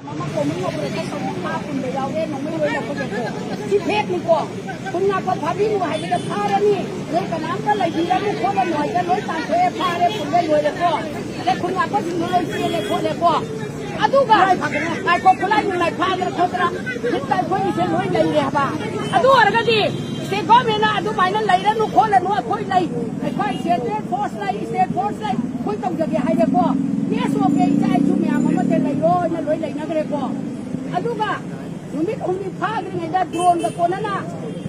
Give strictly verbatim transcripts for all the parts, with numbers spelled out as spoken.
ꯃꯃꯥ common operation ꯇꯧꯕ ꯊꯥ ꯀꯨꯟꯗ ꯌꯥꯎꯔꯦ, ꯅꯣꯡꯃꯩ ꯂꯣꯏ ꯂꯧꯈꯠꯂꯦꯀꯣ꯫ ꯁꯤ ꯐꯦꯛꯅꯤꯀꯣ꯫ ꯈꯨꯟ ꯉꯥꯛꯄ ꯐꯥꯕꯤꯅꯨ ꯍꯥꯏꯕꯗ ꯐꯥꯔꯅꯤ꯫ ꯅꯣꯏ ꯀꯅꯥꯝꯇ ꯂꯩꯕꯤꯔꯅꯨ ꯈꯣꯠꯂꯅꯨ ꯍꯥꯏꯗ ꯂꯣꯏ ꯇꯥꯟꯊꯣꯛꯑꯦ, ꯐꯥꯔꯦ, ꯄꯨꯜꯂꯦ, ꯂꯣꯏꯔꯦꯀꯣ꯫ ꯑꯗꯩ ꯈꯨꯟ ꯉꯥꯛꯄꯁꯤꯡꯗꯣ ꯂꯣꯏ ꯆꯦꯜꯂꯦ ꯈꯣꯠꯂꯦꯀꯣ꯫ ꯑꯗꯨꯒ ꯉꯥꯏꯈꯣ, ꯈꯨꯠꯂꯥꯏ ꯅꯨꯡꯂꯥꯏ ꯐꯥꯗꯅ ꯈꯣꯠꯇꯅ ꯍꯤꯠꯇ ꯑꯩꯈꯣꯏꯒꯤꯁꯦ ꯂꯣꯏ ꯂꯩꯔꯦ ꯍꯥꯏꯕ꯫ ꯑꯗꯨ ꯑꯣꯏꯔꯒꯗꯤ ꯁ꯭ꯇꯦꯠ ꯒꯣꯔꯃꯦꯟꯅ ꯑꯗꯨꯃꯥꯏꯅ ꯂꯩꯔꯅꯨ ꯈꯣꯠꯂꯅꯨ, ꯑꯩꯈꯣꯏ ꯂꯩ, ꯑꯩꯈꯣꯏ ꯁꯦꯟꯇ꯭ꯔꯦꯜ ꯐꯣꯔꯁ ꯂꯩ, ꯁ꯭ꯇꯦꯠ ꯐꯣꯔꯁ ꯂꯩ, ꯑꯩꯈꯣꯏ ꯇꯧꯖꯒꯦ ꯍꯥꯏꯔꯦꯀꯣ꯫ ꯌꯦꯁ, ꯑꯣꯀꯦ, ꯏꯆꯥ ꯏꯁꯨ ꯃꯌꯥꯝ ꯑꯃꯁꯦ ꯂꯩꯔꯣꯅ ꯂꯣꯏ ꯂꯩꯅꯈ꯭ꯔꯦꯀꯣ꯫ ꯑꯗꯨꯒ ꯅꯨꯃꯤꯠ ꯍꯨꯝꯅꯤ ꯐꯥꯗ꯭ꯔꯤꯉꯩꯗ ꯗ꯭ꯔꯣꯟꯒ ꯀꯣꯟꯅꯅ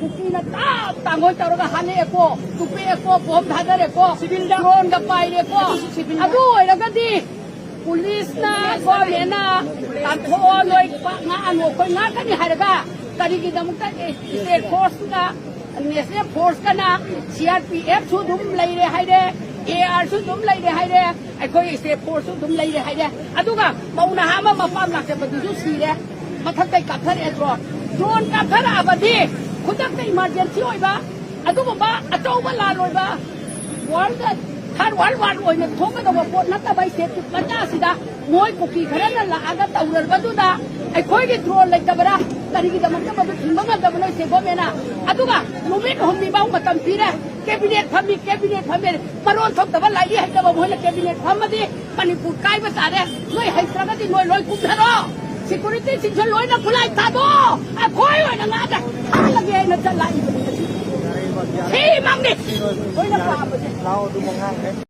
ꯀꯨꯀꯤꯅ ꯇꯥꯞ ꯇꯥꯡꯒꯣꯏ ꯇꯧꯔꯒ ꯍꯥꯠꯂꯛꯑꯦꯀꯣ, ꯇꯨꯞꯄꯛꯑꯦꯀꯣ, ꯕꯣꯝ ꯊꯥꯗꯔꯦꯀꯣ, ꯗ꯭ꯔꯣꯟꯒ ꯄꯥꯏꯔꯦꯀꯣ꯫ ꯑꯗꯨ ꯑꯣꯏꯔꯒꯗꯤ ꯄꯨꯂꯤꯁꯅ, ꯒꯣꯔꯃꯦꯟꯅ ꯇꯥꯟꯊꯣꯛꯑꯣ, ꯅꯣꯏ ꯄꯥꯛ ꯉꯥꯛꯑꯅꯨ, ꯑꯩꯈꯣꯏ ꯉꯥꯛꯀꯅꯤ ꯍꯥꯏꯔꯒ ꯀꯔꯤꯒꯤꯗꯃꯛꯇ state ꯐꯣꯔꯁꯀ, national ꯐꯣꯔꯁꯀꯅ, C R P ꯑꯦꯐꯁꯨ ꯑꯗꯨꯝ ꯂꯩꯔꯦ ꯍꯥꯏꯔꯦ, ꯑꯦ ꯑꯥꯔꯁꯨ ꯑꯗꯨꯝ ꯂꯩꯔꯦ ꯍꯥꯏꯔꯦ, ꯑꯩꯈꯣꯏ ꯁ꯭ꯇꯦꯠ ꯐꯣꯔꯁꯁꯨ ꯑꯗꯨꯝ ꯂꯩꯔꯦ ꯍꯥꯏꯔꯦ꯫ ꯑꯗꯨꯒ ꯃꯧ ꯅꯍꯥ ꯑꯃ ꯃꯄꯥꯝ ꯂꯥꯛꯆꯕꯗꯨꯁꯨ ꯁꯤꯔꯦ, ꯃꯊꯛꯇꯩ ꯀꯥꯞꯊꯔꯛꯑꯦ ꯗ꯭ꯔꯣꯟ꯫ ꯗ꯭ꯔꯣꯟ ꯀꯥꯞꯊꯔꯛꯑꯕꯗꯤ ꯈꯨꯗꯛꯇ ꯏꯃꯥꯔꯖꯦꯟꯁꯤ ꯑꯣꯏꯕ ꯑꯗꯨꯒꯨꯝꯕ ꯑꯆꯧꯕ ꯂꯥꯟ ꯑꯣꯏꯕ ꯋꯥꯔꯜꯗ ꯊꯥꯔ ꯋꯥꯔꯜ ꯋꯥꯔ ꯑꯣꯏꯅ ꯊꯣꯛꯀꯗꯧꯕ ꯄꯣꯠ ꯅꯠꯇꯕ ꯁ꯭ꯇꯦꯠ ꯃꯆꯥꯁꯤꯗ ꯃꯣꯏ ꯀꯨꯀꯤ ꯈꯔꯅ ꯂꯥꯛꯑꯒ ꯇꯧꯔꯕꯗꯨꯗ ꯑꯩꯈꯣꯏꯒꯤ ꯗ꯭ꯔꯣꯟ ꯂꯩꯇꯕ꯭ꯔꯥ? ꯀꯔꯤꯒꯤꯗꯃꯛꯇ ꯃꯗꯨ ꯊꯤꯡꯕ ꯉꯝꯗꯕꯅꯣ ꯁ꯭ꯇꯦꯠ ꯒꯣꯔꯃꯦꯟꯅ? ꯑꯗꯨꯒ ꯅꯨꯃꯤꯠ ꯍꯨꯝꯅꯤ ꯐꯥꯎ ꯃꯇꯝ ꯄꯤꯔꯦ꯫ ꯀꯦꯕꯤꯅꯦꯠ ꯐꯝꯃꯤ, ꯀꯦꯕꯤꯅꯦꯠ ꯐꯝꯃꯤ꯫ ꯃꯔꯣꯟ ꯊꯣꯛꯇꯕ ꯂꯥꯏꯔꯤ ꯍꯩꯇꯕ ꯃꯣꯏꯅ ꯀꯦꯕꯤꯅꯦꯠ ꯐꯝꯃꯗꯤ ꯃꯅꯤꯄꯨꯔ ꯀꯥꯏꯕ ꯇꯥꯔꯦ꯫ ꯅꯣꯏ ꯍꯩꯇ꯭ꯔꯒꯗꯤ ꯅꯣꯏ ꯂꯣꯏ ꯀꯨꯝꯊꯔꯣ꯫ ꯁꯦꯀ꯭ꯌꯨꯔꯤꯇꯤꯁꯤꯡꯁꯨ ꯂꯣꯏꯅ ꯈꯨꯠꯂꯥꯏ ꯊꯥꯗꯣꯛꯑꯣ꯫ ꯑꯩꯈꯣꯏ ꯑꯣꯏꯅ ꯉꯥꯗ ꯍꯥꯠꯂꯒꯦ ꯍꯥꯏꯅ ꯆꯠꯂꯛꯏꯕꯅꯤ ꯉꯁꯤ꯫ ꯁꯤꯃꯛꯅꯤ ꯑꯩꯈꯣꯏꯅ ꯄꯥꯝꯕꯁꯦ꯫